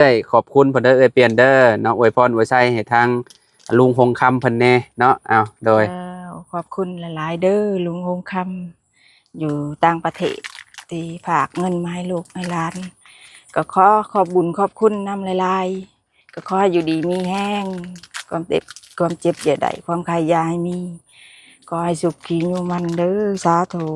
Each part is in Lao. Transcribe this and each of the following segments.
ເອື້ອຍ ຂອບຄຸນເພິ່ນເດີ ເອື້ອຍປ່ຽນເດີເນາະ ອວຍພອນອວຍໄຊໃຫ້ທາງລຸງຫົງຄຳເພິ່ນແດ່ເນາະ. ອ້າວ ໂດຍ ເຈົ້າ ຂອບຄຸນຫຼາຍໆເດີລຸງຫົງຄຳ ຢູ່ຕ່າງປະເທດ ທີ່ຝາກເງິນມາໃຫ້ລູກໃຫ້ຫຼານ ກໍຂໍຂອບບຸນຂອບຄຸນນຳຫຼາຍໆ ກໍຂໍໃຫ້ຢູ່ດີມີແຮງ ຄວາມເຈັບ ຄວາມເຈັບຢ່າໄດ້ ຄວາມໄຂ້ຢ່າໃຫ້ມີ ຂໍໃຫ້ສຸກຄີຢູ່ໝັ້ນເດີ ສາທຸ.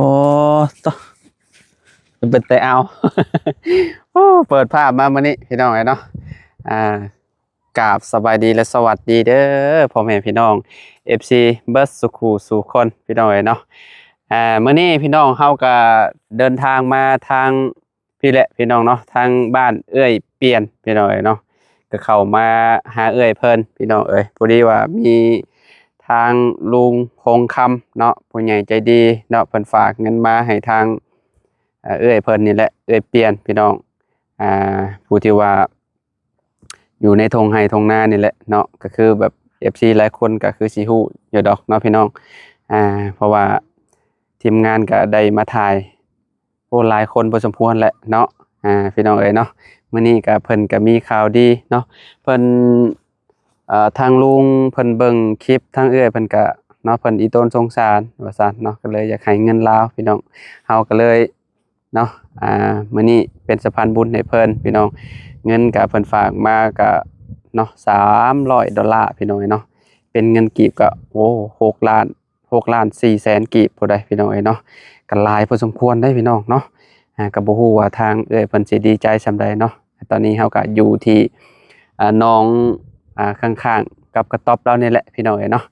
ໂອ້ ໂຕ ເປັນແຕ່ເອົາ ໂອ້ ເປີດພາບມາມື້ນີ້ພີ່ນ້ອງເອີຍເນາະ ອ່າ ກາບສະບາຍດີ ແລະ ສະຫວັດດີເດີພໍ່ແມ່ພີ່ນ້ອງ ເອັຟຊີ ເບິດສູ່ຄູ່ສູ່ຄົນພີ່ນ້ອງເອີຍເນາະ. ອ່າ ມື້ນີ້ພີ່ນ້ອງເຮົາກະເດີນທາງມາທາງ ພີ້ແຫຼະພີ່ນ້ອງເນາະ ທາງບ້ານເອື້ອຍປ່ຽນພີ່ນ້ອງເອີຍເນາະ ກໍເຂົ້າມາຫາເອື້ອຍເພິ່ນພີ່ນ້ອງເອີຍ. ພໍດີວ່າມີທາງລຸງຫົງຄຳເນາະ ຜູ້ໃຫຍ່ໃຈດີເນາະ ເພິ່ນຝາກເງິນມາໃຫ້ທາງ ເອີ່ ເອື້ອຍເພິ່ນນີ້ແຫຼະ ເອື້ອຍປ່ຽນພີ່ນ້ອງ ອ່າ ຜູ້ທີ່ວ່າ ຢູ່ໃນທົ່ງໄຮ່ທົ່ງນານີ້ແຫຼະເນາະ ກໍຄືແບບ ເອັຟຊີ ຫຼາຍຄົນກໍຄືຊິຮູ້ຢູ່ດອກເນາະພີ່ນ້ອງ ອ່າ ເພາະວ່າທີມງານກໍໄດ້ມາຖ່າຍ ໂອ້ ຫຼາຍຄົນພໍສົມຄວນແຫຼະເນາະ ອ່າ ພີ່ນ້ອງເອີຍເນາະ. ມື້ນີ້ກໍເພິ່ນກໍມີຂ່າວດີເນາະ ເພິ່ນ ເອີ່ ທາງລຸງເພິ່ນເບິ່ງຄລິບທາງເອື້ອຍເພິ່ນກະເນາະ ເພິ່ນອີ່ຕົນສົງສານວ່າຊັ້ນເນາະ ກໍເລີຍຢາກໃຫ້ເງິນລາວພີ່ນ້ອງ ເຮົາກໍເລີຍເນາະ ອ່າ ມື້ນີ້ເປັນສະພານບຸນໃຫ້ເພິ່ນພີ່ນ້ອງ. ເງິນກະເພິ່ນຝາກມາກະເນາະ ສາມຮ້ອຍໂດລາພີ່ນ້ອງເອີຍເນາະ ເປັນເງິນກີບກະ ໂອ້ ຫົກລ້ານ ຫົກລ້ານສີ່ແສນກີບພຸ້ນໃດ໋ພີ່ນ້ອງເອີຍເນາະ ກໍຫຼາຍພໍສົມຄວນເດ້ພີ່ນ້ອງເນາະ. ອ່າ ກໍບໍ່ຮູ້ວ່າທາງເອື້ອຍເພິ່ນຊິດີໃຈສ່ຳໃດເນາະ. ຕອນນີ້ເຮົາກໍຢູ່ທີ່ ອ່າ ໜອງ ອ່າ ຂ້າງໆກັບກະຕ໊ອບລາວນີ້ແຫຼະພີ່ນ້ອງເອີຍເນາະ.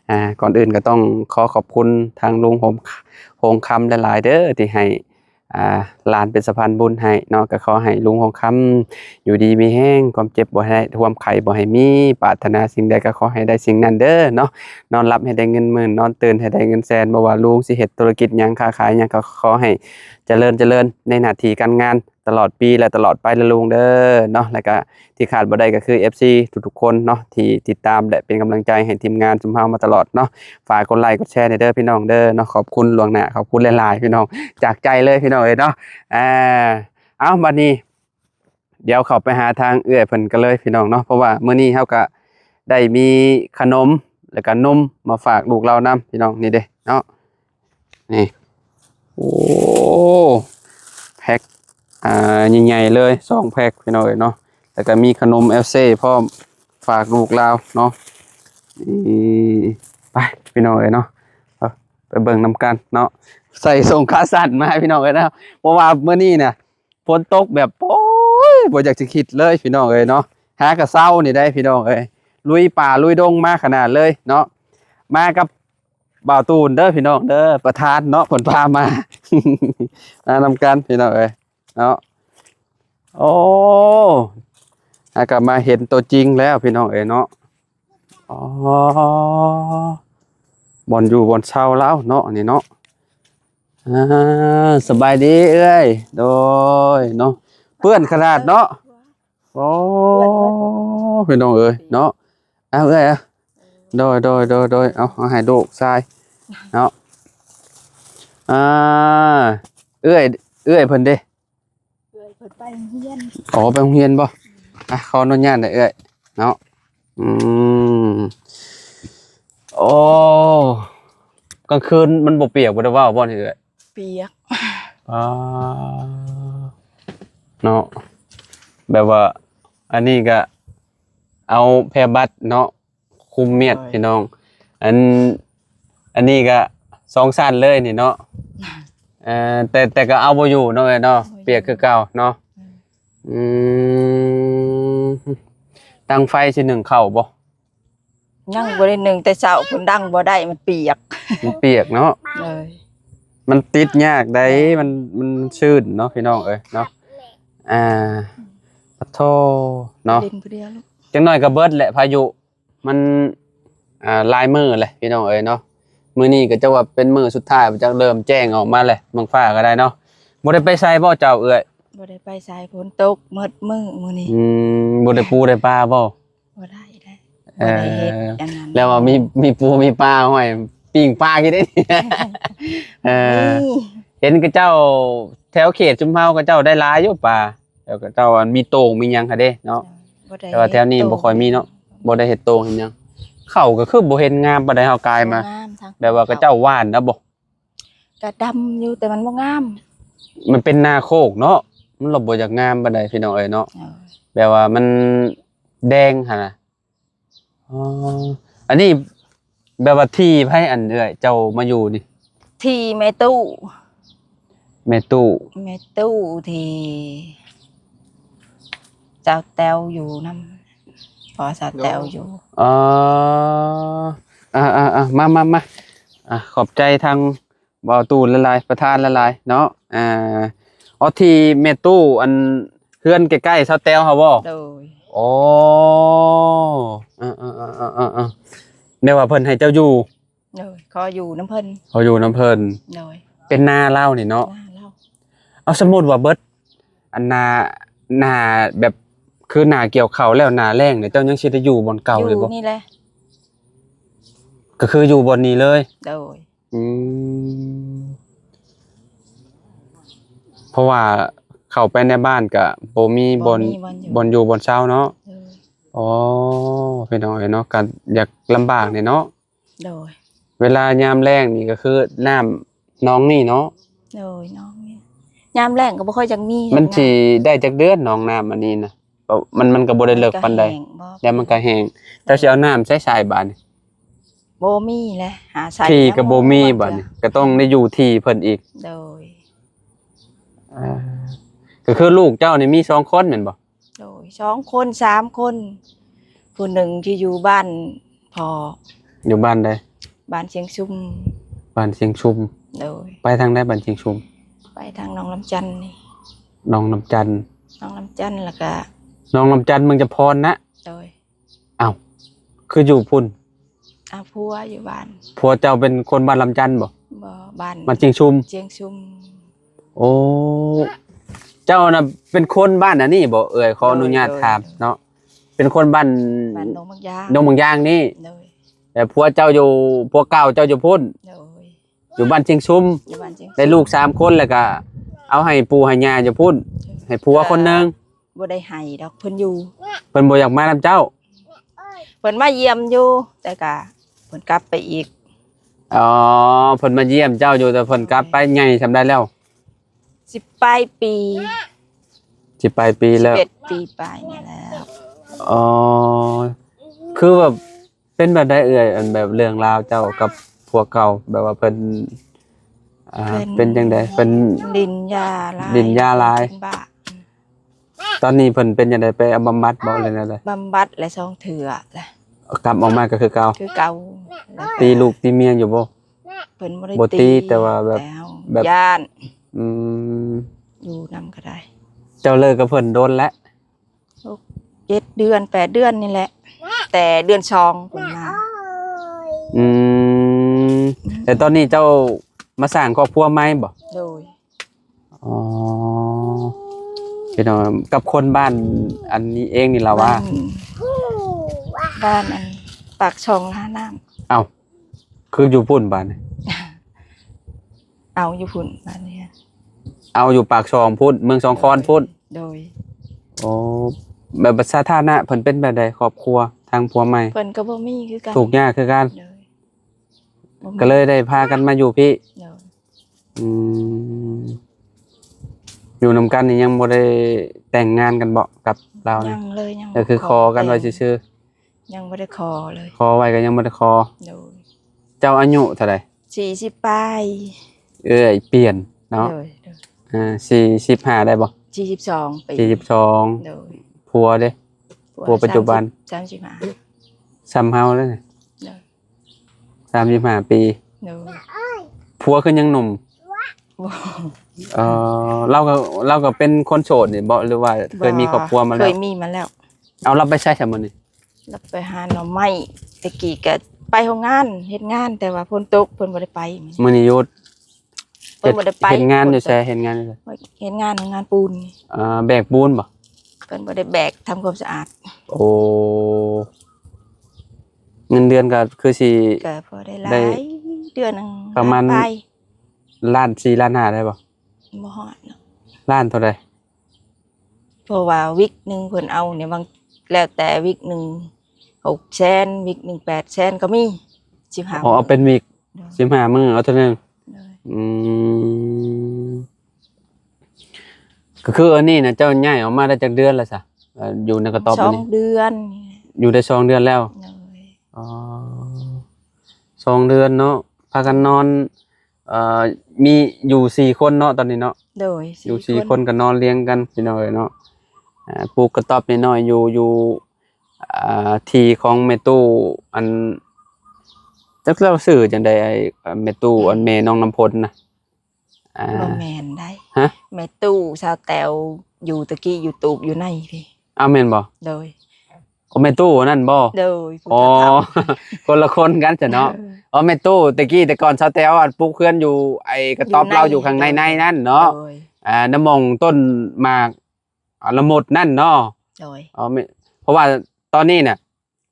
ອ່າ ກ່ອນອື່ນກໍຕ້ອງຂໍຂອບຄຸນທາງລຸງຫົງ ຫົງຄຳຫຼາຍໆເດີ ທີ່ໃຫ້ ອ່າ ຫຼານເປັນສະພານບຸນໃຫ້ເນາະ. ກໍຂໍໃຫ້ລຸງຫົງຄຳຢູ່ດີມີແຮງ ຄວາມເຈັບບໍ່ໃຫ້ໄດ້ ຄວາມໄຂ້ບໍ່ໃຫ້ມີ ປາດຖະໜາສິ່ງໃດກໍຂໍໃຫ້ໄດ້ສິ່ງນັ້ນເດີເນາະ. ນອນຫຼັບໃຫ້ໄດ້ເງິນໝື່ນ ນອນຕື່ນໃຫ້ໄດ້ເງິນແສນ ບໍ່ວ່າລຸງຊິເຮັດທຸລະກິດຫຍັງ ຄ້າຂາຍຫຍັງ ກໍຂໍໃຫ້ຈະເລີນ ຈະເລີນໃນໜ້າທີ່ການງານ ຕະຫຼອດປີ ແລະ ຕະຫຼອດໄປເດີລຸງເດີເນາະ. ແລ້ວກະທີ່ຂາດບໍ່ໄດ້ກໍຄື ເອັຟຊີ ທຸກໆຄົນເນາະ ທີ່ຕິດຕາມ ແລະ ເປັນກຳລັງໃຈໃຫ້ທີມງານຊຸມເຮົາມາຕະຫຼອດເນາະ. ຝາກກົດໄລກົດແຊແດ່ເດີພີ່ນ້ອງເດີເນາະ. ຂອບຄຸນລ່ວງໜ້າ ຂອບຄຸນຫຼາຍໆພີ່ນ້ອງ ຈາກໃຈເລີຍພີ່ນ້ອງເອີຍເນາະ. ເອົາ ບັດນີ້ ດຽວເຂົ້າໄປຫາທາງເອື້ອຍເພິ່ນກັນເລີຍພີ່ນ້ອງເນາະ ເພາະວ່າມື້ນີ້ເຮົາກະໄດ້ມີຂະໜົມ ແລ້ວກະນົມມາຝາກລູກລາວນຳພີ່ນ້ອງ. ນີ້ເດ້ເນາະ ນີ້ ໂອ້ ແພັກ ອ່າ ໃຫຍ່ໆເລີຍ ສອງແພັກພີ່ນ້ອງເອີຍເນາະ. ແລ້ວກະມີຂະໜົມແອວເຊພ້ອມ ຝາກລູກລາວເນາະ. ນີ້ ໄປພີ່ນ້ອງເອີຍເນາະ ເອົາ ໄປເບິ່ງນຳກັນເນາະ. ໃສ່ສົ້ງຂາສັ້ນມາພີ່ນ້ອງເອີຍເນາະ ເພາະວ່າມື້ນີ້ນະ ຝົນຕົກແບບ ໂອ້ຍ ບໍ່ຢາກຈະຄິດເລີຍພີ່ນ້ອງເອີຍເນາະ. ຫາກະເຊົ້ານີ້ໄດ໋ພີ່ນ້ອງເອີຍ ລຸຍປ່າລຸຍດົງມາຂະໜາດເລີຍເນາະ. ມາກັບບ່າວຕູນເດີພີ່ນ້ອງເດີ ປະທານເນາະ ເພິ່ນພາມາ ມານຳກັນພີ່ນ້ອງເອີຍເນາະ. ໂອ້ ຫາກະມາເຫັນຕົວຈິງແລ້ວພີ່ນ້ອງເອີຍເນາະ. ອໍ ບ່ອນຢູ່ບ່ອນເຊົາລາວເນາະ ອັນນີ້ເນາະ. ອ່າ ສະບາຍດີເອື້ອຍ ໂດຍເນາະ. ເປື້ອນຂະໜາດເນາະ. ໂອ້ ເປື້ອນເບິດ ພີ່ນ້ອງເອີຍເນາະ. ເອົາເອື້ອຍ ເອົາ ໂດຍ ໂດຍ ໂດຍ ໂດຍ ເອົາ ເອົາໃຫ້ລູກຊາຍເນາະ. ອ່າ ເອື້ອຍ ເອື້ອຍເພິ່ນເດ? ເອື້ອຍເພິ່ນໄປໂຮງຮຽນ. ອໍ ໄປໂຮງຮຽນບໍ່? ອ່ະ ຂໍອະນຸຍາດເດີເອື້ອຍເນາະ. ອືມ ໂອ້ ກາງຄືນມັນບໍ່ປຽກ ບໍ່ໄດ້ເວົ້າບໍ່ນີ້ເອື້ອຍ? ປຽກ. ອາ ເນາະ ແບບວ່າ ອັນນີ້ກະເອົາແພບັດເນາະ ຄຸມມຽດ ໂດຍ ພີ່ນ້ອງ. ອັນ ອັນນີ້ກະສອງຊັ້ນເລີຍນີ້ເນາະ. ເອີ ແຕ່ ແຕ່ກໍເອົາບໍ່ຢູ່ເນາະເອື້ອຍເນາະ ບໍ່ຢູ່ ປຽກຄືເກົ່າເນາະ. ອືມ ອືມ ຕັ້ງໄຟຊິໜຶ້ງເຂົ້າບໍ່? ຍັງບໍ່ໄດ້ໜຶ້ງແຕ່ເຊົ້າພຸ້ນ ດັງບໍ່ໄດ້ ມັນປຽກ ມັນປຽກເນາະ. ເອີຍ ມັນຕິດຍາກໃດ໋ ມັນ ມັນຊື້ນເນາະ ພີ່ນ້ອງເອີຍເນາະ. ອ່າ ປະໂທເນາະ ຫຼິ້ນຜູ້ດຽວລູກ ຈັກໜ້ອຍກໍເບິດແຫຼະພາຍຸ ມັນ ອ່າ ຫຼາຍມື້ແຫຼະ ພີ່ນ້ອງເອີຍເນາະ. ມື້ນີ້ກໍຈະວ່າເປັນມື້ສຸດທ້າຍ ຈັກເລີ່ມແຈ້ງອອກມາແຫຼະ ເບິ່ງຟ້າກໍໄດ້ເນາະ. ບໍ່ໄດ້ໄປໃສບໍ່ເຈົ້າເອື້ອຍ? ບໍ່ໄດ້ໄປໃສ ຝົນຕົກໝົດມື້ມື້ນີ້. ອືມ ບໍ່ໄດ້ປູໄດ້ປາບໍ່? ບໍ່ໄດ້ແຫຼະ ເອີ ບໍ່ໄດ້ເຮັດອັນນັ້ນ ແລ້ວວ່າມີ ມີປູມີປາ ຫ້ອຍ ປີ້ງປາກິນໄດ້. ເອີ ມີ ເຫັນເຂົາເຈົ້າແຖວເຂດຊຸມເຮົາ ເຂົາເຈົ້າໄດ້ຫຼາຍຢູ່ປາ ແລ້ວເຂົາເຈົ້າ ອັນ ມີໂຕ່ງມີຫຍັງຫັ້ນເດ້ເນາະ. ເອີ ແຕ່ວ່າແຖວນີ້ບໍ່ຄ່ອຍມີເນາະ ບໍ່ໄດ້ເຮັດໂຕ່ງເຮັດຫຍັງ. ເຂົ້າກໍຄືບໍ່ເຫັນງາມປານໃດ ເຮົາກາຍມາ ບໍ່ງາມ ແບບວ່າເຂົາເຈົ້າຫວ່ານນະບໍ່? ກະດຳຢູ່ ແຕ່ມັນບໍ່ງາມ ມັນເປັນນາໂຄກເນາະ ມັນລະບໍ່ຢາກງາມປານໃດພີ່ນ້ອງເອີຍເນາະ. ເອີ ແບບວ່າມັນແດງຫັ້ນນະ. ອໍ ອັນນີ້ແບບວ່າທີ່ໃຜ ອັນເອື້ອຍເຈົ້າມາຢູ່ນີ້? ທີ່ແມ່ຕູ້ ແມ່ຕູ້ ແມ່ຕູ້ທີ່ສາວແຕ້ວຢູ່ນຳ ພໍ່ສາວແຕ້ວຢູ່. ອໍ ອ່າໆໆ ມາໆໆ ອ່າ ຂອບໃຈທາງ ເວົ້າຕູ້ຫຼາຍໆ ປະທານຫຼາຍໆເນາະ. ອ່າ ອໍ ທີ່ແມ່ຕູ້ ອັນ ເຮືອນໃກ້ໆ ສາວແຕ້ວເຮົາບໍ່? ໂດຍ. ອໍ ເອີໆໆໆໆ ແມ່ນວ່າເພິ່ນໃຫ້ເຈົ້າຢູ່? ໂດຍ ຂໍຢູ່ນຳເພິ່ນ ຂໍຢູ່ນຳເພິ່ນ. ໂດຍ. ເປັນນາລາວນີ້ເນາະ? ນາລາວ. ເອົາ ສົມມຸດວ່າເບິດ ອັນນາ ນາແບບ ຄືນາກ່ຽວເຂົ້າແລ້ວ ນາແລ້ງນີ້ ເຈົ້າຍັງຊິໄດ້ຢູ່ບ່ອນເກົ່າຢູ່ນີ້ແຫຼະ? ກໍຄືຢູ່ບ່ອນນີ້ເລີຍ? ໂດຍ. ອືມ ເພາະວ່າເຂົ້າໄປໃນບ້ານກະບໍ່ມີບ່ອນ ບໍ່ມີບ່ອນຢູ່ ບ່ອນຢູ່ບ່ອນເຊົາເນາະ. ເອີ ໂອ້ ພີ່ນ້ອງເອີຍເນາະ ກະຢາກລຳບາກແດ່ເນາະ. ໂດຍ. ເວລາຍາມແລ້ງນີ້ກໍຄືນ້ຳໜອງນີ້ເນາະ? ໂດຍ ໜອງນີ້ ຍາມແລ້ງກໍບໍ່ຄ່ອຍຈັກມີ. ມັນຊິໄດ້ຈັກເດືອນ ໜອງນ້ຳອັນນີ້ນະ? ເອີ ມັນ ມັນກໍບໍ່ໄດ້ເລິກປານໃດ ແລ້ວມັນກໍແຫ້ງ. ເຈົ້າຊິເອົານ້ຳໃສໃຊ້ບາດນີ້? ບໍ່ມີແຫຼະ ຫາໃຊ້ທີ່ກໍບໍ່ມີບາດນີ້ ກໍຕ້ອງໄດ້ຢູ່ທີ່ເພິ່ນອີກ. ໂດຍ. ອ່າ ກໍຄືລູກເຈົ້ານີ້ມີສອງຄົນແມ່ນບໍ່? ໂດຍ ສອງຄົນ ສາມຄົນ ຜູ້ໜຶ່ງທີ່ຢູ່ບ້ານພໍ່. ຢູ່ບ້ານໃດ? ບ້ານຊຽງຊຸມ. ບ້ານຊຽງຊຸມ. ໂດຍ. ໄປທາງໃດບ້ານຊຽງຊຸມ? ໄປທາງໜອງລຳຈັນນີ້. ໜອງລຳຈັນ. ໜອງລຳຈັນ ແລ້ວກະ ໜອງລຳຈັນ ເມືອງຈຳພອນນະ? ໂດຍ. ອ້າວ ຄືຢູ່ພຸ້ນ? ອ້າວ ຜົວຢູ່ບ້ານ. ຜົວເຈົ້າເປັນຄົນບ້ານລຳຈັນບໍ່? ບໍ່ ບ້ານ ບ້ານຊຽງຊຸມ. ຊຽງຊຸມ. ໂອ້ ເຈົ້ານະເປັນຄົນບ້ານອັນນີ້ບໍ່ເອື້ອຍ? ຂໍອະນຸຍາດຖາມເນາະ. ໂດຍ ໂດຍ. ເປັນຄົນບ້ານ ບ້ານໜອງບາງຢາງ ໜອງບາງຢາງນີ້. ໂດຍ. ແຕ່ຜົວເຈົ້າຢູ່ ຜົວເກົ່າເຈົ້າຢູ່ພຸ້ນ? ໂດຍ. ຢູ່ບ້ານຊຽງຊຸມ ຢູ່ບ້ານຊຽງຊຸມ ໄດ້ລູກສາມຄົນ ແລ້ວກະເອົາໃຫ້ປູ່ໃຫ້ຍ່າຢູ່ພຸ້ນ ໃຫ້ຜົວຄົນໜຶ່ງ. ບໍ່ໄດ້ໃຫ້ດອກ ເພິ່ນຢູ່ ເພິ່ນບໍ່ຢາກມານຳເຈົ້າ. ເພິ່ນມາຢ້ຽມຢູ່ ແຕ່ກະເພິ່ນກັບໄປອີກ. ອໍ ເພິ່ນມາຢ້ຽມເຈົ້າຢູ່ ແຕ່ເພິ່ນກັບໄປ. ໃຫຍ່ສ່ຳໃດແລ້ວ? ສິບປາຍປີ ສິບປາຍປີແລ້ວ ສິບເອັດປີປາຍນີ້ແລ້ວ. ອໍ ຄືແບບ ເປັນແບບໃດເອື້ອຍ ອັນແບບເລື່ອງລາວເຈົ້າກັບຜົວເກົ່າ ແບບວ່າເພິ່ນ ອ່າ ເພິ່ນ ເປັນຈັ່ງໃດ? ເພິ່ນລິນຢາຫຼາຍ ລິນຢາຫຼາຍ ເປັນບ້າ. ຕອນນີ້ເພິ່ນເປັນຈັ່ງໃດ? ໄປບຳບັດບໍ່ ຫຼືແນວໃດ? ບຳບັດແລ້ວສອງເທື່ອແລ້ວ ກັບອອກມາກໍຄືເກົ່າ? ຄືເກົ່າ. ແລ້ວກໍ ຕີລູກຕີເມຍຢູ່ບໍ່? ເພິ່ນບໍ່ໄດ້ ບໍ່ຕີ ແຕ່ວ່າແບບ ແບບຢ້ານ. ອືມ ຢູ່ນຳກໍໄດ້. ເຈົ້າເລີກກັບເພິ່ນດົນແລ້ວ? ຫົກ ເຈັດເດືອນ ແປດເດືອນນີ້ແຫຼະ ແຕ່ເດືອນສອງເພິ່ນມາ. ອືມ ແຕ່ຕອນນີ້ເຈົ້າມາສ້າງຄອບຄົວໃໝ່ບໍ່? ໂດຍ. ອໍ ພີ່ນ້ອງ ກັບຄົນບ້ານອັນນີ້ເອງນີ້ລະວ່າ ບ້ານ ບ້ານອັນປາກຊ່ອງລານ້ຳ. ເອົ້າ ຄືຢູ່ພຸ້ນບາດນີ້? ເອົາຢູ່ພຸ້ນບາດນີ້ ເອົາຢູ່ປາກຊ່ອງພຸ້ນ ເມືອງສອງຄອນພຸ້ນ. ໂດຍ. ໂອ້ ແບບສະຖານະເພິ່ນເປັນແບບໃດ ຄອບຄົວທາງຜົວໃໝ່? ເພິ່ນກໍບໍ່ມີຄືກັນ ທຸກຍາກຄືກັນ. ໂດຍ. ບໍ່ມີ ກໍເລີຍໄດ້ພາກັນມາຢູ່ພີ້. ໂດຍ. ອືມ ຢູ່ນຳກັນນີ້ຍັງບໍ່ໄດ້ແຕ່ງງານກັນເບາະກັບລາວນີ້? ຍັງເລີຍ ຍັງ ກໍຄືຂໍກັນໄວ້ຊື່ໆ. ຍັງບໍ່ໄດ້ຂໍເລີຍ ຂໍໄວ້ກໍຍັງບໍ່ໄດ້ຂໍ. ໂດຍ. ເຈົ້າອາຍຸເທົ່າໃດ? ສີ່ສິບປາຍ. ເອື້ອຍປ່ຽນເນາະ. ໂດຍ ໂດຍ. ອ່າ ສີ່ສິບຫ້າໄດ້ບໍ່? ສີ່ສິບສອງປີ. ສີ່ສິບສອງ. ໂດຍ. ຜົວເດ້? ຜົວ ຜົວປັດຈຸບັນ? ສາມສິບຫ້າ. ສ່ຳເຮົາເລີຍ. ໂດຍ. ສາມສິບຫ້າປີ. ໂດຍ. ຜົວຄືຍັງໜຸ່ມ? ບໍ່. ເອີ ລາວກໍ ລາວກໍເປັນຄົນໂສດນີ້ບໍ່ ຫຼືວ່າເຄີຍມີຄອບຄົວມາແລ້ວ? ບໍ່ ເຄີຍມີມາແລ້ວ. ເອົາ ລາວໄປໃສຊະມື້ນີ້? ລາວໄປຫາໜໍ່ໄມ້ ແຕ່ກີ້ກໍ ໄປໂຮງງານເຮັດງານ ແຕ່ວ່າຝົນຕົກເພິ່ນບໍ່ໄດ້ໄປ. ມື້ນີ້ຢຸດ. ເພິ່ນບໍ່ໄດ້ໄປ. ເຮັດງານຢູ່ໃສ? ເຮັດງານຢູ່ໃສ? ເຮັດງານໂຮງງານປູນ. ເອີ ແບກປູນບໍ່? ເພິ່ນບໍ່ໄດ້ແບກ ທຳຄວາມສະອາດ. ໂອ້ ເງິນເດືອນກໍຄືຊິ ກໍພໍໄດ້ຫຼາຍ ໄດ້ເດືອນໜຶ່ງ ປະມານ ລ້ານປາຍ ລ້ານສີ່ ລ້ານຫ້າ ໄດ້ບໍ່? ບໍ່ຮອດເນາະ. ລ້ານເທົ່າໃດ? ເພາະວ່າວິກໜຶ່ງເພິ່ນເອົານີ້ ບາງ ແລ້ວແຕ່ ວິກໜຶ່ງຫົກແສນ ວິກໜຶ່ງແປດແສນກໍມີ. ສິບຫ້າ ອໍ ເອົາເປັນວິກ. ໂດຍ. ສິບຫ້າມື້ເອົາເທື່ອໜຶ່ງ. ໂດຍ. ອືມ ກໍຄືອັນນີ້ນະ ເຈົ້າຍ້າຍອອກມາໄດ້ຈັກເດືອນແລ້ວຊະ? ເອີ ຢູ່ໃນກະຕ໊ອບ ສອງເດືອນ. ຢູ່ໄດ້ສອງເດືອນແລ້ວ. ໂດຍ. ອໍ ສອງເດືອນເນາະ. ພາກັນນອນ ເອີ ມີຢູ່ສີ່ຄົນເນາະ ຕອນນີ້ເນາະ. ໂດຍ. ຢູ່ສີ່ຄົນ ສີ່ຄົນກໍນອນລຽງກັນ ພີ່ນ້ອງເອີຍເນາະ. ອ່າ ປູກກະຕ໊ອບນ້ອຍໆ ຢູ່ ຢູ່ ອ່າ ທີ່ຂອງແມ່ຕູ້ ອັນ ຈັກລາວຊື່ຈັ່ງໃດ ໄອ້ ແມ່ຕູ້ ອືມ ອັນແມ່ນ້ອງນ້ຳພົນນະ. ອ່າ ບໍ່ແມ່ນໃດ. ຮະ? ແມ່ຕູ້ສາວແຕວຢູ່ຕະກີ້ຢູ່ຕູບຢູ່ໃນພີ້. ອ້າວ ແມ່ນບໍ່? ໂດຍ. ໂອ ແມ່ຕູ້ນັ້ນບໍ່? ໂດຍ. ອໍ ຜູ້ເຖົ້າໆ ຄົນລະຄົນກັນຊະເນາະ. ເອີ ອໍ ແມ່ຕູ້ ແຕ່ກີ້ແຕ່ກ່ອນສາວແຕວ ອັນ ປຸກເຮືອນຢູ່ ໄອ້ກະຕ໊ອບລາວຢູ່ຂ້າງໃນ ຢູ່ໃນນັ້ນເນາະ. ໂດຍ. ອ່າ ນຳໝ່ອງຕົ້ນໝາກ ອ່າ ລະມົດນັ້ນເນາະ. ໂດຍ. ອໍ ແມ່ ເພາະວ່າຕອນນີ້ນະ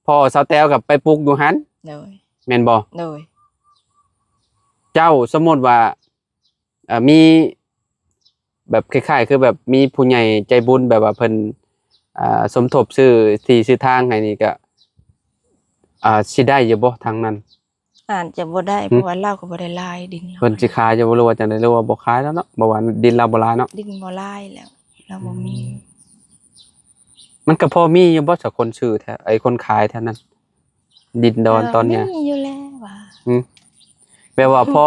ພໍ່ສາວແຕວກໍໄປປຸກຢູ່ຫັ້ນ. ໂດຍ. ແມ່ນບໍ່? ໂດຍ. ເຈົ້າ ສົມມຸດວ່າ ເອີ ມີແບບຄ້າຍໆ ຄືແບບມີຜູ້ໃຫຍ່ໃຈບຸນ ແບບວ່າເພິ່ນ ອ່າ ສົມທົບຊື້ທີ່ຊື້ທາງໃຫ້ນີ້ ກໍ ອ່າ ຊິໄດ້ຢູ່ບໍ່ທາງນັ້ນ? ອາດຈະບໍ່ໄດ້ ຫຶ? ເພາະວ່າລາວກໍບໍ່ໄດ້ຫຼາຍດິນລາວ. ເພິ່ນຊິຂາຍຢູ່ບໍ່ ຫຼືວ່າຈັ່ງໃດ ຫຼືວ່າບໍ່ຂາຍແລ້ວເນາະ? ເພາະວ່າດິນລາວບໍ່ຫຼາຍເນາະ. ດິນບໍ່ຫຼາຍແລ້ວ ລາວບໍ່ມີ. ອືມ ມັນກໍພໍມີຢູ່ບໍ່ຊະ ຄົນຊື້ແຖວ ໄອ້ຄົນຂາຍແຖວນັ້ນ? ດິນດອນຕອນເນີ້ຍ ກໍມີຢູ່ແລ້ວວ່າ. ຫຶ? ແບບວ່າພໍ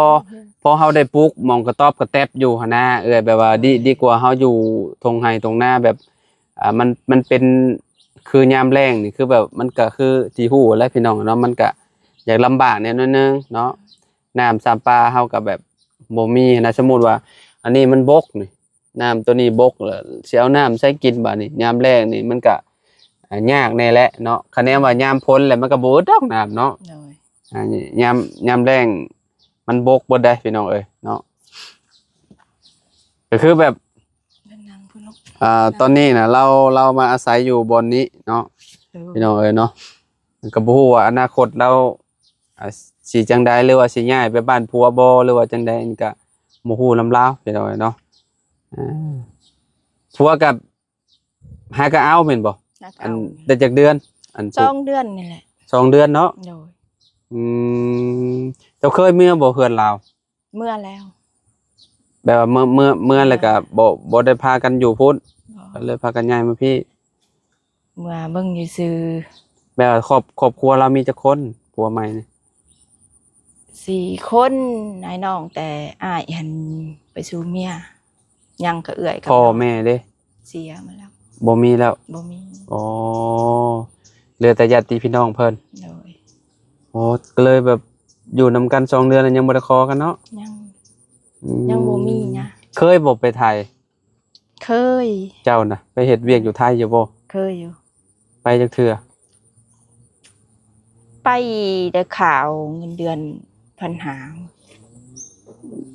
ພໍເຮົາໄດ້ປູກໝ່ອງກະຕ໊ອບກະແຕັບຢູ່ຫັ້ນນະເອື້ອຍ ແບບວ່າດີ ດີກວ່າເຮົາຢູ່ທົ່ງໄຮ່ທົ່ງນາ ແບບ ອ່າ ມັນ ມັນເປັນຄືຍາມແລ້ງນີ້ ຄືແບບ ມັນກະຄືທີ່ຮູ້ແຫຼະພີ່ນ້ອງເນາະ ມັນກະຢາກລຳບາກແດ່ໜ້ອຍໜຶ່ງເນາະ. ນ້ຳຊຳປາເຮົາກະແບບບໍ່ມີຫັ້ນນະ. ສົມມຸດວ່າອັນນີ້ມັນບົກນີ້ ນ້ຳໂຕນີ້ບົກ ແລ້ວຊິເອົານ້ຳໃສກິນບາດນີ້? ຍາມແລ້ງນີ້ມັນກະ ອ່າ ຍາກແດ່ແຫຼະເນາະ. ຄະແນນວ່າຍາມຝົນແລ້ວ ມັນກະບໍ່ອຶດດອກນ້ຳເນາະ. ໂດຍ. ອ່າ ຍາມ ຍາມແລ້ງມັນບົກເບິດເດ້ພີ່ນ້ອງເອີຍເນາະ. ກໍຄືແບບ ອ່າ ຕອນນີ້ນະ ລາວ ລາວມາອາໄສຢູ່ບ່ອນນີ້ເນາະ. ໂດຍ. ພີ່ນ້ອງເອີຍເນາະ ກໍບໍ່ຮູ້ວ່າອະນາຄົດລາວ ອ່າ ຊິຈັ່ງໃດ ຫຼືວ່າຊິຍ້າຍໄປບ້ານຜົວບໍ່ ຫຼືວ່າຈັ່ງໃດ ອັນນີ້ກໍບໍ່ຮູ້ນຳລາວ ພີ່ນ້ອງເອີຍເນາະ. ອ່າ ຜົວກໍຫາກໍເອົາແມ່ນບໍ່? ຫາກໍເອົາ. ອັນ ໄດ້ຈັກເດືອນ? ອັນ ສອງເດືອນນີ້ແຫຼະ. ສອງເດືອນເນາະ? ໂດຍ. ອືມ ເຈົ້າເຄີຍເມືອບໍ່ເຮືອນລາວ? ເມືອແລ້ວ. ແບບວ່າເມືອ ເມືອ ເມືອແລ້ວກໍບໍ່ ບໍ່ໄດ້ພາກັນຢູ່ພຸ້ນ? ບໍ່. ກໍເລີຍພາກັນຍ້າຍມາພີ້? ເມືອເບິ່ງຢູ່ຊື່. ແບບວ່າຄອບ ຄອບຄົວລາວມີຈັກຄົນ ຜົວໃໝ່ນີ້? ສີ່ຄົນ ອ້າຍນ້ອງ ແຕ່ອ້າຍຫັ້ນໄປສູ່ເມຍ. ຍັງກະເອື້ອຍກັບ ພໍ່ແມ່ເດ້? ເສຍມາແລ້ວ. ບໍ່ມີແລ້ວ? ບໍ່ມີ. ອໍ ເຫຼືອແຕ່ຍາດຕິພີ່ນ້ອງເພິ່ນ? ໂດຍ. ໂອ້ ກໍເລີຍແບບຢູ່ນຳກັນສອງເດືອນແລ້ວ ຍັງບໍ່ໄດ້ຂໍກັນເນາະ? ຍັງ. ອືມ ຍັງບໍ່ມີຫຍັງ. ເຄີຍບໍ່ໄປໄທ? ເຄີຍ. ເຈົ້ານະ ໄປເຮັດວຽກຢູ່ໄທຢູ່ບໍ່? ເຄີຍຢູ່. ໄປຈັກເທື່ອ? ໄປແຕ່ຂ່າວເງິນເດືອນພັນຫ້າ.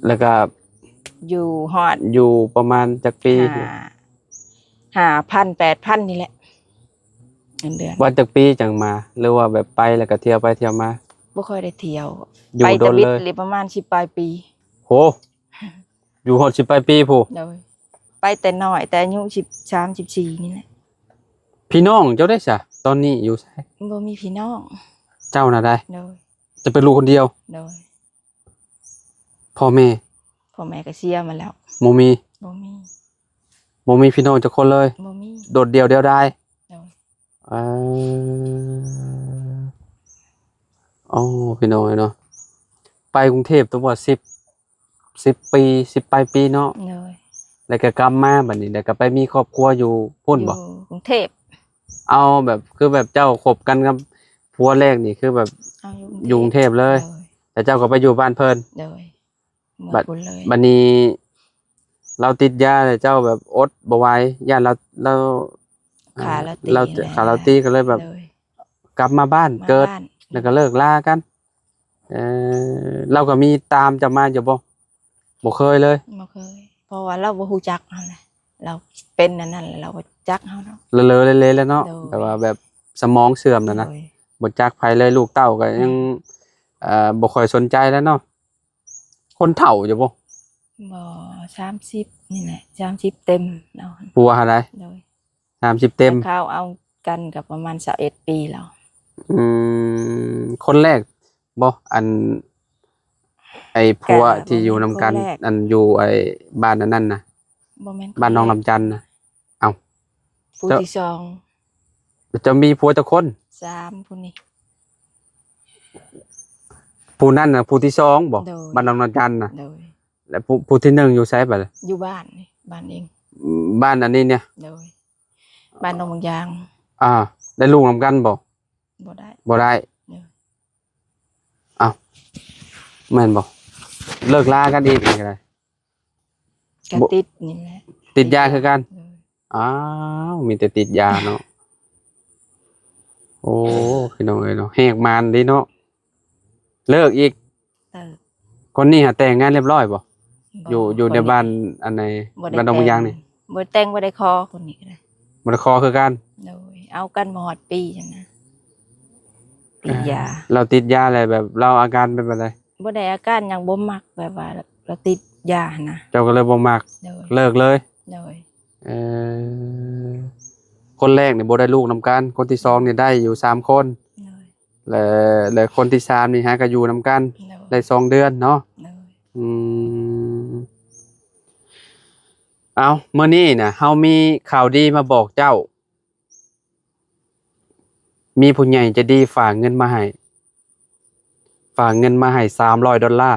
ແລ້ວກໍຢູ່ຮອດ ຢູ່ປະມານຈັກປີ? ຫ້າ ຫ້າພັນ ແປດພັນນີ້ແຫຼະ ເງິນເດືອນ. ວ່າຈັກປີຈັ່ງມາ ຫຼືວ່າແບບໄປແລ້ວກໍທ່ຽວໄປທ່ຽວມາ? ບໍ່ຄ່ອຍໄດ້ທ່ຽວ. ຢູ່ ໄປແຕ່ ດົນເລີຍ ບິດເລີຍ ປະມານສິບປາຍປີ. ໂຫ ຢູ່ຮອດສິບປາຍປີພຸ້ນ? ໂດຍ. ໄປແຕ່ນ້ອຍ ແຕ່ອາຍຸສິບສາມ ສິບສີ່ນີ້ແຫຼະ. ພີ່ນ້ອງເຈົ້າໄດ້ສະ ຕອນນີ້ຢູ່ໃສ? ບໍ່ມີພີ່ນ້ອງ. ເຈົ້ານະໄດ້? ໂດຍ. ຈະເປັນລູກຄົນດຽວ? ໂດຍ. ພໍ່ແມ່? ພໍ່ແມ່ກໍເສຍມາແລ້ວ. ບໍ່ມີ? ບໍ່ມີ. ບໍ່ມີພີ່ນ້ອງຈັກຄົນເລີຍ? ບໍ່ມີ. ໂດດດ່ຽວດຽວດາຍ? ໂດຍ. ເອີ ໂອ້ ພີ່ນ້ອງເອີຍເນາະ ໄປກຸງເທບຕົວະ ສິບ ສິບປີ ສິບປາຍປີເນາະ. ໂດຍ. ແລ້ວກໍກັບມາບັດນີ້ ແລ້ວກໍໄປມີຄອບຄົວຢູ່ພຸ້ນບໍ່? ຢູ່ກຸງເທບ. ເອົາແບບ ຄືແບບເຈົ້າຄົບກັນກັບຜົວແລກນີ້ ຄືແບບ ເອົາຢູ່ກຸງເທບ ຢູ່ກຸງເທບເລີຍ? ໂດຍ. ແລ້ວເຈົ້າກໍໄປຢູ່ບ້ານເພິ່ນ? ໂດຍ. ບັດ ບັດນີ້ລາວຕິດຢາແລ້ວ ເຈົ້າແບບອົດບໍ່ໄຫວ ຢ້ານລາວ ລາວ ຂ້າລາວຕີ ລາວ ແລ້ວ ຂ້າລາວຕີ ກໍເລີຍແບບ ໂດຍ ກັບມາບ້ານເກີດ. ມາບ້ານ. ແລ້ວກໍເລີກລາກັນ. ເອີ ລາວກໍມີຕາມເຈົ້າມາຢູ່ບໍ່? ບໍ່ເຄີຍເລີຍ? ບໍ່ເຄີຍ ເພາະວ່າລາວບໍ່ຮູ້ຈັກເຮົານະ ລາວເປັນອັນນັ້ນແລ້ວ ລາວບໍ່ຈັກເຮົາດອກ ເລີໆເລໆແລ້ວເນາະ. ໂດຍ ແບບວ່າແບບສະໝອງເສື່ອມແລ້ວນະ. ໂດຍ ບໍ່ຈັກໃຜເລີຍ ລູກເຕົ້າກໍຍັງ ອືມ ເອີ ບໍ່ຄ່ອຍສົນໃຈແລ້ວເນາະ. ຄົນເຖົ້າຢູ່ບໍ່? ບໍ່ ສາມສິບນີ້ແຫຼະ ສາມສິບເຕັມເນາະ. ຜົວຫັ້ນໃດ? ໂດຍ ສາມສິບເຕັມ. ແຕ່ເຂົາເອົາກັນກໍປະມານຊາວເອັດປີແລ້ວ. ອືມ ຄົນແລກບໍ່? ອັນ ໄອ້ຜົວທີ່ຢູ່ນຳກັນ ອັນຢູ່ໄອ້ບ້ານອັນນັ້ນນະ? ບໍ່ແມ່ນ ບ້ານໜອງນ້ຳຈັນນະ. ເອົ້າ ຜູ້ທີສອງ. ເຈົ້າມີຜົວຈັກຄົນ? ສາມ ຜູ້ນີ້ ຜູ້ນັ້ນນະ ຜູ້ທີສອງບໍ່? ໂດຍ ບ້ານໜອງນ້ຳຈັນນະ. ໂດຍ ແລ້ວຜູ້ ຜູ້ທີໜຶ່ງຢູ່ໃສບັດ? ຢູ່ບ້ານນີ້ ບ້ານເອງ. ບ້ານອັນນີ້ເນຍ? ໂດຍ ບ້ານໜອງບາງຢາງ. ອ່າ ໄດ້ລູກນຳກັນບໍ່? ບໍ່ໄດ້ ບໍ່ໄດ້. ໂດຍ ເອົ້າ ແມ່ນບໍ່? ເລີກລາກັນອີກນີ້ກໍໄດ້. ກໍຕິດນີ້ແຫຼະ ຕິດຢາຄືກັນ. ໂດຍ ອ້າວ ມີແຕ່ຕິດຢາເນາະ. ໂອ້ ພີ່ນ້ອງເອີຍເນາະ ແຫກມານເດ້ເນາະ. ເລີກອີກ. ເລີກ. ຄົນນີ້ຫາແຕ່ງງານຮຽບຮ້ອຍບໍ່? ບໍ່ ຢູ່ ຢູ່ໃນບ້ານອັນໃດ? ບໍ່ໄດ້ ບ້ານດອງບາງຢາງນີ້. ບໍ່ແຕ່ງ ບໍ່ໄດ້ຂໍຄົນນີ້ກໍໄດ້. ບໍ່ໄດ້ຂໍຄືກັນ. ໂດຍ ເອົາກັນບໍ່ຮອດປີຫັ້ນນະ ຕິດຢາ. ເອີ ລາວຕິດຢາແລ້ວແບບລາວອາການເປັນແບບໃດ? ບໍ່ໄດ້ອາການຫຍັງ ບໍ່ມັກ ແບບວ່າລາວຕິດຢາຫັ້ນນະ. ເຈົ້າກໍເລີຍບໍ່ມັກ. ໂດຍ ເລີກເລີຍ. ໂດຍ ເອີ ຄົນແລກນີ້ບໍ່ໄດ້ລູກນຳກັນ ຄົນທີສອງນີ້ໄດ້ຢູ່ສາມຄົນ. ໂດຍ ແລະ ແລະຄົນທີສາມນີ້ຫາກໍຢູ່ນຳກັນ. ໂດຍ ໄດ້ສອງເດືອນເນາະ. ໂດຍ ອືມ ເອົ້າ ມື້ນີ້ນະ ເຮົາມີຂ່າວດີມາບອກເຈົ້າ. ມີຜູ້ໃຫຍ່ໃຈດີຝາກເງິນມາໃຫ້ ຝາກເງິນມາໃຫ້ສາມຮ້ອຍໂດລາ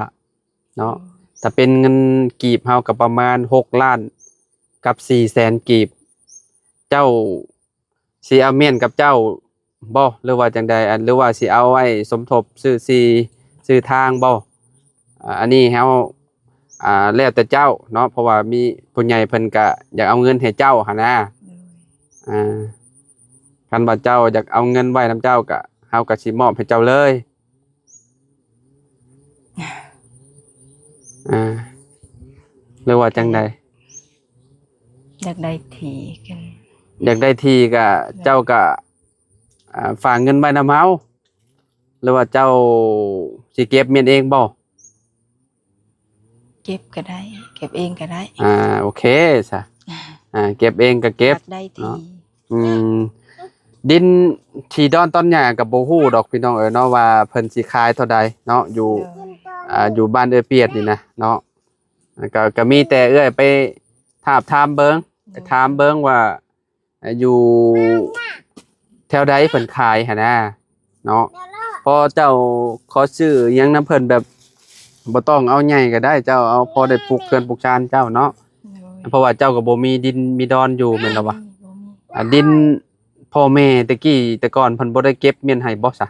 ເນາະ. ໂອ້ ຖ້າເປັນເງິນກີບເຮົາກໍປະມານຫົກລ້ານກັບສີ່ແສນກີບ. ເຈົ້າຊິເອົາມ້ຽນກັບເຈົ້າບໍ່ ຫຼືວ່າຈັ່ງໃດ? ອັນ ຫຼືວ່າຊິເອົາໄວ້ສົມທົບຊື້ທີ່ຊື້ທາງບໍ່? ອ່າ ອັນນີ້ເຮົາ ອ່າ ແລ້ວແຕ່ເຈົ້າເນາະ ເພາະວ່າມີຜູ້ໃຫຍ່ເພິ່ນກະຢາກເອົາເງິນໃຫ້ເຈົ້າຫັ້ນນະ. ໂດຍ ອ່າ ຄັນວ່າເຈົ້າຢາກເອົາເງິນໄວ້ນຳເຈົ້າກະ ເຮົາກະຊິມອບໃຫ້ເຈົ້າເລີຍ. ອ່າ ຫຼືວ່າຈັ່ງໃດ? ຢາກໄດ້ທີ່ກັນ. ຢາກໄດ້ທີ່ກະ ໂດຍ ເຈົ້າກະ ອ່າ ຝາກເງິນໄວ້ນຳເຮົາ ຫຼືວ່າເຈົ້າຊິເກັບມ້ຽນເອງບໍ່? ເກັບກໍໄດ້ ເກັບເອງກໍໄດ້. ອ່າ ໂອເຄຊະ. ອ່າ ເກັບເອງກໍເກັບ. ຢາກໄດ້ທີ່ເນາະ. ອືມ ດິນທີ່ດອນຕອນຫຍ້າກໍບໍ່ຮູ້ດອກພີ່ນ້ອງເອີຍເນາະ ວ່າເພິ່ນຊິຂາຍເທົ່າໃດເນາະ ຢູ່ ໂດຍ ອ່າ ຢູ່ບ້ານເອື້ອຍປຽດນີ້ນະເນາະ. ກໍ ກໍມີແຕ່ເອື້ອຍໄປທາບທາມເບິ່ງ ໂດຍ ໄປຖາມເບິ່ງວ່າ ຢູ່ແຖວໃດເພິ່ນຂາຍຫັ້ນນະເນາະ. ພໍເຈົ້າຂໍຊື້ຫຍັງນຳເພິ່ນ ແບບບໍ່ຕ້ອງເອົາໃຫຍ່ກໍໄດ້ ເຈົ້າເອົາພໍໄດ້ປຸກເຮືອນປຸກຊານເຈົ້າເນາະ. ໂດຍ ເພາະວ່າເຈົ້າກໍບໍ່ມີດິນມີດອນຢູ່ແມ່ນລະວະ? ບໍ່ມີ ບໍ່ມີ. ອ່າ ດິນພໍ່ແມ່ແຕ່ກີ້ແຕ່ກ່ອນເພິ່ນບໍ່ໄດ້ເກັບມ້ຽນໃຫ້ບໍ່ຊະ?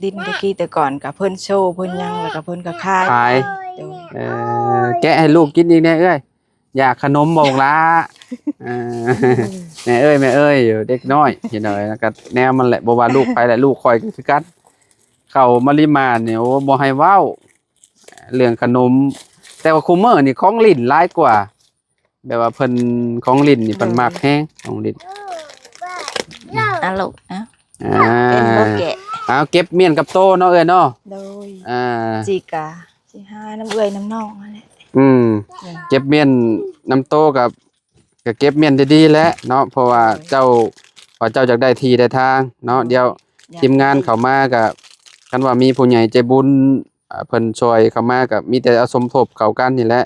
ດິນແຕ່ກີ້ແຕ່ກ່ອນກໍເພິ່ນໂຊ ເພິ່ນຫຍັງ ແລ້ວກໍເພິ່ນກໍຂາຍ ຂາຍ. ໂດຍ ເອີ ແກະໃຫ້ລູກກິນອີກແດ່ເອື້ອຍ. ຢາກຂະໜົມບໍ່ ຫຼ້າ? ເອີ ແມ່ເອີຍ ແມ່ເອີຍ ເດັກນ້ອຍ ເຫັນເອົາ ແລ້ວກໍແນວມັນແຫຼະ ບໍ່ວ່າລູກໃຜແຫຼະ ລູກຂ້ອຍກໍຄືກັນ. ເຂົ້າມາລິມານນີ້ ໂອ້ ບໍ່ໃຫ້ເວົ້າເລື່ອງຂະໜົມ. ແຕ່ວ່າຄຸມື້ນີ້ຂອງຫຼິ້ນຫຼາຍກວ່າ ແບບວ່າເພິ່ນ ຂອງຫຼິ້ນນີ້ເພິ່ນມັກແຮງ ຂອງຫຼິ້ນ. ອາ ລູກ ອາ ເປັນບໍ່ແກະ? ເອົາ ເກັບມ້ຽນກັບໂຕເນາະເອື້ອຍເນາະ. ໂດຍ ອ່າ ຊິກະ ຊິຫານຳເອື້ອຍນຳນ້ອງຫັ້ນແຫຼະ. ອືມ ເກັບມ້ຽນນຳໂຕກັບ ກໍເກັບມ້ຽນດີໆແຫຼະເນາະ ເພາະວ່າເຈົ້າ ວ່າເຈົ້າຢາກໄດ້ທີ່ໄດ້ທາງເນາະ. ດຽວທີມງານເຂົ້າມາກໍ ຄັນວ່າມີຜູ້ໃຫຍ່ໃຈບຸນ ອ່າ ເພິ່ນຊ່ວຍເຂົ້າມາ ກໍມີແຕ່ເອົາສົມທົບເຂົ້າກັນນີ້ແຫຼະ.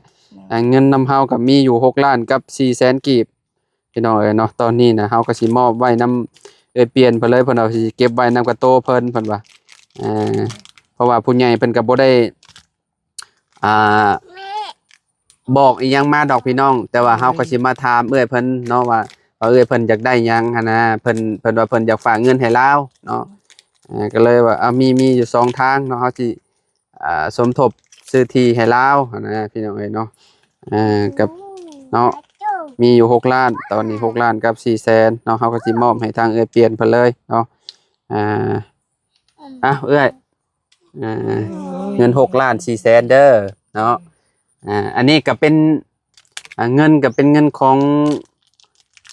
ອ່າ ເງິນນຳເຮົາກໍມີຢູ່ຫົກລ້ານກັບສີ່ແສນກີບ ພີ່ນ້ອງເອີຍເນາະ. ຕອນນີ້ນະ ເຮົາກໍຊິມອບໄວ້ນຳເອື້ອຍປ່ຽນເພິ່ນເລີຍ ເພິ່ນວ່າຊິເກັບໄວ້ນຳກະໂຕເພິ່ນ ເພິ່ນວ່າ. ເອີ ເພາະວ່າຜູ້ໃຫຍ່ເພິ່ນກໍບໍ່ໄດ້ ອ່າ ບອກອີ່ຫຍັງມາດອກພີ່ນ້ອງ ແຕ່ວ່າເຮົາກໍຊິມາຖາມເອື້ອຍເພິ່ນເນາະ ວ່າ ວ່າເອື້ອຍເພິ່ນຢາກໄດ້ຫຍັງຫັ້ນນະ. ເພິ່ນ ເພິ່ນວ່າເພິ່ນຢາກຝາກເງິນໃຫ້ລາວເນາະ. ເອີ ກໍເລີຍວ່າ ເອົາ ມີ ມີຢູ່ສອງທາງເນາະ ເຮົາຊິ ອ່າ ສົມທົບຊື້ທີ່ໃຫ້ລາວຫັ້ນນະ ພີ່ນ້ອງເອີຍເນາະ. ເອີ ກັບເນາະ ມີຢູ່ຫົກລ້ານ ຕອນນີ້ຫົກລ້ານກັບສີ່ແສນເນາະ ເຮົາກໍຊິມອບໃຫ້ທາງເອື້ອຍປ່ຽນເພິ່ນເລີຍເນາະ. ອ່າ ອ້າວ ເອື້ອຍ ອ່າ ເງິນຫົກລ້ານສີ່ແສນເດີເນາະ. ອ່າ ອັນນີ້ກໍເປັນ ອ່າ ເງິນກໍເປັນເງິນຂອງ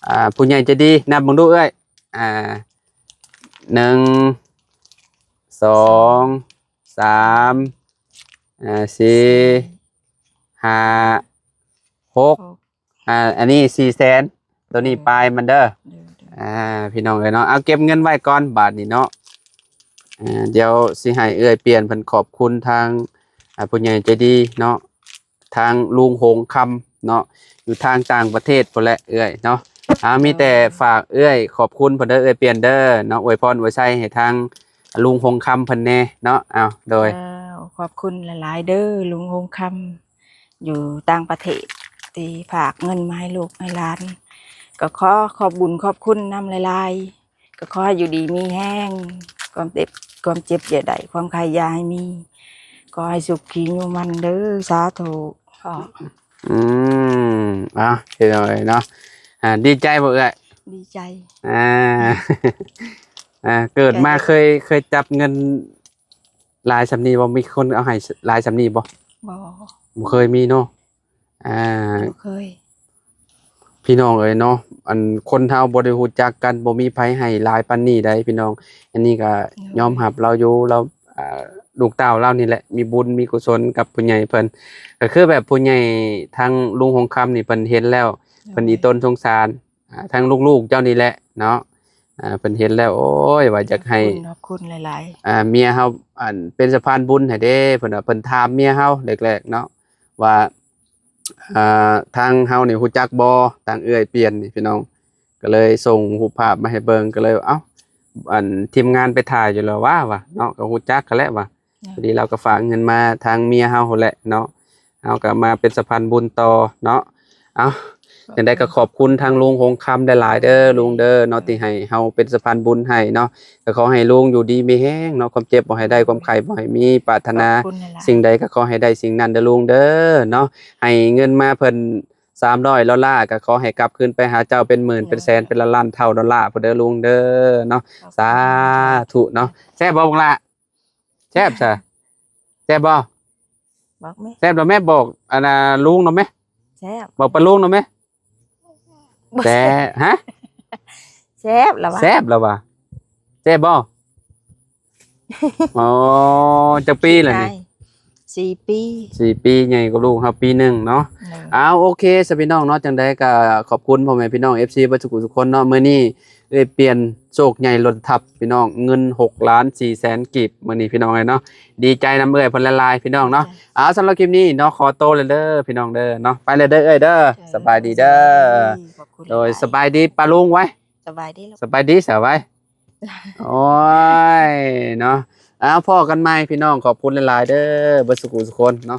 ອ່າ ຜູ້ໃຫຍ່ໃຈດີ. ນັບເບິ່ງດູເອື້ອຍ ອ່າ ໜຶ່ງ ສອງ ສາມ ອ່າ ສີ່ ຫ້າ ຫົກ ອ່າ ອັນນີ້ສີ່ແສນ ໂຕນີ້ປາຍມັນເດີ. ອ່າ ພີ່ນ້ອງເອີຍເນາະ ເອົາເກັບເງິນໄວ້ກ່ອນບາດນີ້ເນາະ. ອ່າ ດຽວຊິໃຫ້ເອື້ອຍປ່ຽນເພິ່ນຂອບຄຸນທາງ ອ່າ ຜູ້ໃຫຍ່ໃຈດີເນາະ ທາງລຸງຫົງຄຳເນາະ ຢູ່ທາງຕ່າງປະເທດພຸ້ນແຫຼະເອື້ອຍເນາະ. ອ່າ ມີແຕ່ຝາກເອື້ອຍຂອບຄຸນເພິ່ນເດີ ເອື້ອຍປ່ຽນເດີເນາະ ອວຍພອນອວຍໄຊໃຫ້ທາງລຸງຫົງຄຳເພິ່ນແດ່ເນາະ. ເອົາ ໂດຍ ເຈົ້າ ຂອບຄຸນຫຼາຍໆເດີລຸງຫົງຄຳ ຢູ່ຕ່າງປະເທດ ທີ່ຝາກເງິນມາໃຫ້ລູກໃຫ້ຫຼານ ກໍຂໍຂອບບຸນຂອບຄຸນນຳຫຼາຍໆ. ກໍຂໍໃຫ້ຢູ່ດີມີແຮງ ຄວາມເຈັບ ຄວາມເຈັບຢ່າໄດ້ ຄວາມໄຂ້ຢ່າໃຫ້ມີ ຂໍໃຫ້ສຸຂີຢູ່ໝັ້ນເດີ ສາທຸ. ອືມ ເອົາ ເຮັດເອົາເນາະ. ອ່າ ດີໃຈບໍ່ເອື້ອຍ? ດີໃຈ. ອ່າ ອ່າ ເກີດມາເຄີຍ ເຄີຍຈັບເງິນຫຼາຍສ່ຳນີ້ບໍ່? ມີຄົນເອົາໃຫ້ຫຼາຍສ່ຳນີ້ບໍ່? ບໍ່ ບໍ່ເຄີຍມີເນາະ. ອ່າ ບໍ່ເຄີຍ. ພີ່ນ້ອງເອີຍເນາະ ອັນຄົນເຮົາບໍ່ໄດ້ຮູ້ຈັກກັນ ບໍ່ມີໃຜໃຫ້ຫຼາຍປານນີ້ໃດ໋ພີ່ນ້ອງ. ອັນນີ້ກໍ ໂດຍ ຍອມຮັບລາວຢູ່ ລາວ ອ່າ ລູກເຕົ້າລາວນີ້ແຫຼະ ມີບຸນມີກຸສົນກັບຜູ້ໃຫຍ່ເພິ່ນ ກໍຄືແບບຜູ້ໃຫຍ່ທາງລຸງຫົງຄຳນີ້ ເພິ່ນເຫັນແລ້ວ ໂດຍ ເພິ່ນອີ່ຕົນສົງສານ ອ່າ ທາງລູກໆເຈົ້ານີ້ແຫຼະເນາະ. ອ່າ ເພິ່ນເຫັນແລ້ວ ໂອ້ຍ ວ່າຢາກໃຫ້ ຂອບຄຸນ ຂອບຄຸນຫຼາຍໆ ອ່າ ເມຍເຮົາ ອັນ ເປັນສະພານບຸນໃຫ້ເດ້ ເພິ່ນວ່າ ເພິ່ນຖາມເມຍເຮົາແລກໆເນາະ ວ່າ ອ່າ ທາງເຮົານີ້ຮູ້ຈັກບໍ່ ທາງເອື້ອຍປ່ຽນນີ້ພີ່ນ້ອງ. ກໍເລີຍສົ່ງຮູບພາບມາໃຫ້ເບິ່ງ ກໍເລີຍ ເອົ້າ ອັນ ທີມງານໄປຖ່າຍຢູ່ແລ້ວຫວາ ວ່າເນາະ ກໍຮູ້ຈັກຫັ້ນແຫຼະວ່າ. ພໍດີລາວກໍຝາກເງິນມາທາງເມຍເຮົາຫັ້ນແຫຼະເນາະ ເຮົາກໍມາເປັນສະພານບຸນຕໍ່ເນາະ. ເອົ້າ ຈັ່ງໃດກໍຂອບຄຸນທາງລຸງຫົງຄຳຫຼາຍໆເດີລຸງເດີເນາະ ທີ່ໃຫ້ເຮົາເປັນສະພານບຸນໃຫ້ເນາະ. ກໍຂໍໃຫ້ລຸງຢູ່ດີມີແຮງເນາະ ຄວາມເຈັບບໍ່ໃຫ້ໄດ້ ຄວາມໄຂ້ບໍ່ໃຫ້ມີ ປາດຖະໜາສິ່ງໃດກໍຂໍໃຫ້ໄດ້ສິ່ງນັ້ນເດີລຸງເດີເນາະ. ໃຫ້ເງິນມາເພິ່ນສາມຮ້ອຍດອນລາ ກໍຂໍໃຫ້ກັບຄືນໄປຫາເຈົ້າເປັນໝື່ນເປັນແສນເປັນລ້ານເທົ່າດອນລາພຸ້ນເດີລຸງເດີເນາະ. ສາທຸເນາະ. ແຊບບໍ່ບັກຫຼ້າ? ແຊບຊະ ແຊບບໍ່? ບອກແມ່ ແຊບແລ້ວແມ່ ບອກອັນນ່າລຸງນຳແມ່ ແຊບ ບອກປ້າລຸງນຳແມ່. ແຊບ ຮະ ແຊບລະຫວາ ແຊບລະຫວາ ແຊບບໍ່? ອໍ ຈັກປີລະນີ້? ສີ່ປີ ສີ່ປີ ໃຫຍ່ກວ່າລູກເຮົາປີໜຶ່ງເນາະ. ໂດຍ ອ້າວ ໂອເຄຊະພີ່ນ້ອງເນາະ ຈັ່ງໃດກໍຂອບຄຸນພໍ່ແມ່ພີ່ນ້ອງ ເອັຟຊີ ເບິດສູ່ຜູ້ສູ່ຄົນເນາະ. ມື້ນີ້ເອື້ອຍປ່ຽນໂຊກໃຫຍ່ລົ້ນທັບພີ່ນ້ອງ ເງິນຫົກລ້ານສີ່ແສນກີບ ມື້ນີ້ພີ່ນ້ອງເອີຍເນາະ. ດີໃຈນຳເອື້ອຍເພິ່ນຫຼາຍໆພີ່ນ້ອງເນາະ. ເຈົ້າ ເອົາ ສຳລັບຄລິບນີ້ເນາະ ຂໍໂຕແລ້ວເດີພີ່ນ້ອງເດີເນາະ ໄປແລ້ວເດີເອື້ອຍເດີ. ເຈົ້າ ສະບາຍດີເດີ ໂດຍ ສະບາຍດີປ້າລຸງໄວ້ ສະບາຍດີ ສະບາຍດີສາວໄວ້. ໂອ້ຍເນາະ ອ້າວ ພໍ້ກັນໃໝ່ພີ່ນ້ອງ ຂອບຄຸນຫຼາຍໆເດີ ເບິດສູ່ຜູ້ສູ່ຄົນເນາະ.